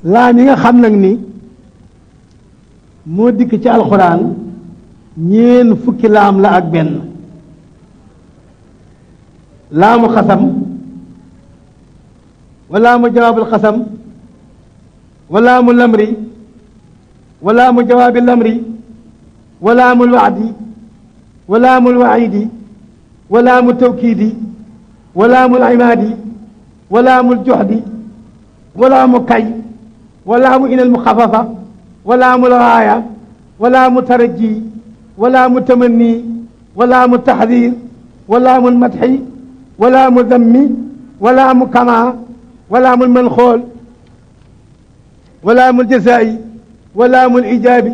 laam yi nga xam nag ni moo dikk ci alxuraan ñeen fukki laam la ak benn laamu xasam wala mu jawaabul xasam wala mu lamri wala mu jawaabi lamri wala mu waadi wala mu waidi wala mu tawkiidi wala mu imaadi wala mu joxdi wala mu kay wala mu inal mu xafafa wala mu raaya wala mu taraji wala mu tamanni wala mu taxdir wala mu madxi wala mu dammi wala mu kama wala mu manxool wala mu jazaa'i wala mu ijaabi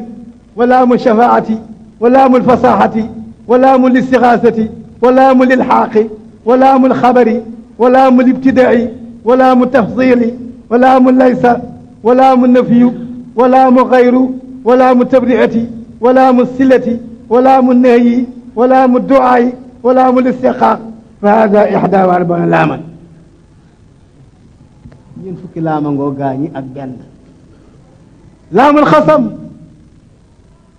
wala mu shafaati wala mu fasaxati wala mu listigaasati wala mu lilxaaqi wala mu xabari wala mu libtidaai wala mu tafdili wala mu laysa wala mu nafiyu wala mu xayru wala mu tabriati wala mu silati wala mu nahyi wala mu duaay wala mu listiqaaq fa hada ixda wa arbaina laaman ñeen fukki laama ngoo gaañi ak benn laamul xasam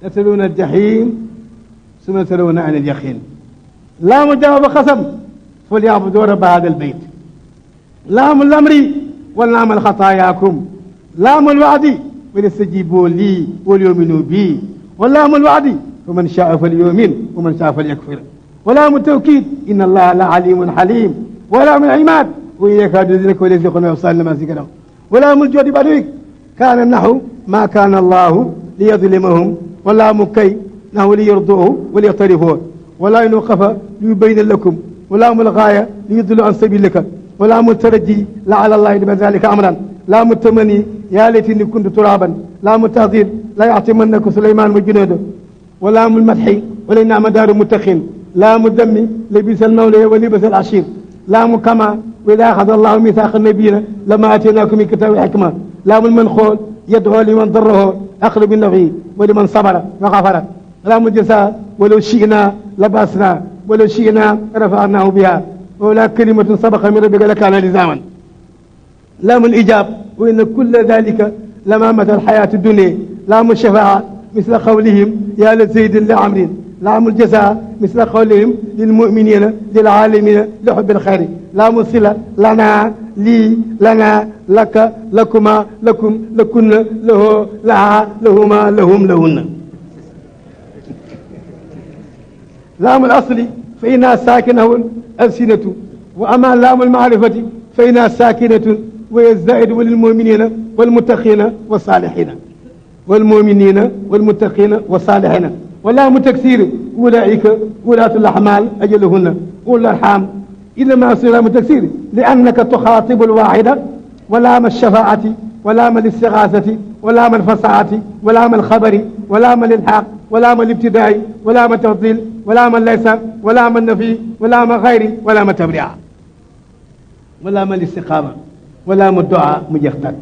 yasaluuna aljahim summa yasaluuna an alyaqin laamu jawaab xasam falyabudu rabba hada albayt laamu lamri wal naamal xataayaakum laamul waadi walyastajibu lii walyuminu bii ولام الوعد فمن شاء فليؤمن ومن شاء فليكفر ولام التوكيد إن الله لعليم حليم ولام العماد وإياك يدرك وليزيقون ويبصر لما ذكرهم ولام الجود بعدك كان النحو ما كان الله ليظلمهم ولام كي نحو ليرضوه وليقترفوه ولا ينوقف ليبين لكم ولام الغاية ليضل عن سبيلك ولام الترجي لعل الله يدبر ذلك أمرا لام التمني يا ليتني كنت ترابا لام التهذير لا يعتمنك سليمان وجنوده ولام المدح ولنا مدار متخن لام الدم لبس المولى ولبس العشير لام كما وإذا أخذ الله ميثاق النبيين لما آتيناكم من كتاب الحكمة لام المنخول يدعو لمن ضره أخذ بالنفع ولمن صبر وغفر لام الجزاء ولو شئنا لباسنا ولو شئنا رفعناه بها ولا كلمة سبق من ربك لكان لزاما لام الإجاب وإن كل ذلك لما مثل الحياة الدنيا لام الشفاعة مثل قولهم يا لزيد لعمر لام الجزاء مثل قولهم للمؤمنين للعالمين لحب الخير لام الصلة لنا لي لنا لك لكما لكم لكن له لها لهما لهم لهن لام الأصل فإنها ساكنة الألسنة وأما لام المعرفة فإنها ساكنة ويزداد للمؤمنين والمتقين والصالحين والمؤمنين والمتقين والصالحين ولام تكسير أولئك ولاة الأحمال أجلهن أولى الأرحام إنما أصل لام تكسير لأنك تخاطب الواحدة ولام الشفاعة ولام الاستغاثة ولام الفصاحة ولام الخبر ولام الإلحاق ولام الابتداء ولام التفضيل ولام ليس ولام النفي ولام غير ولام التبريع ولام الاستقامة ولام الدعاء مجختك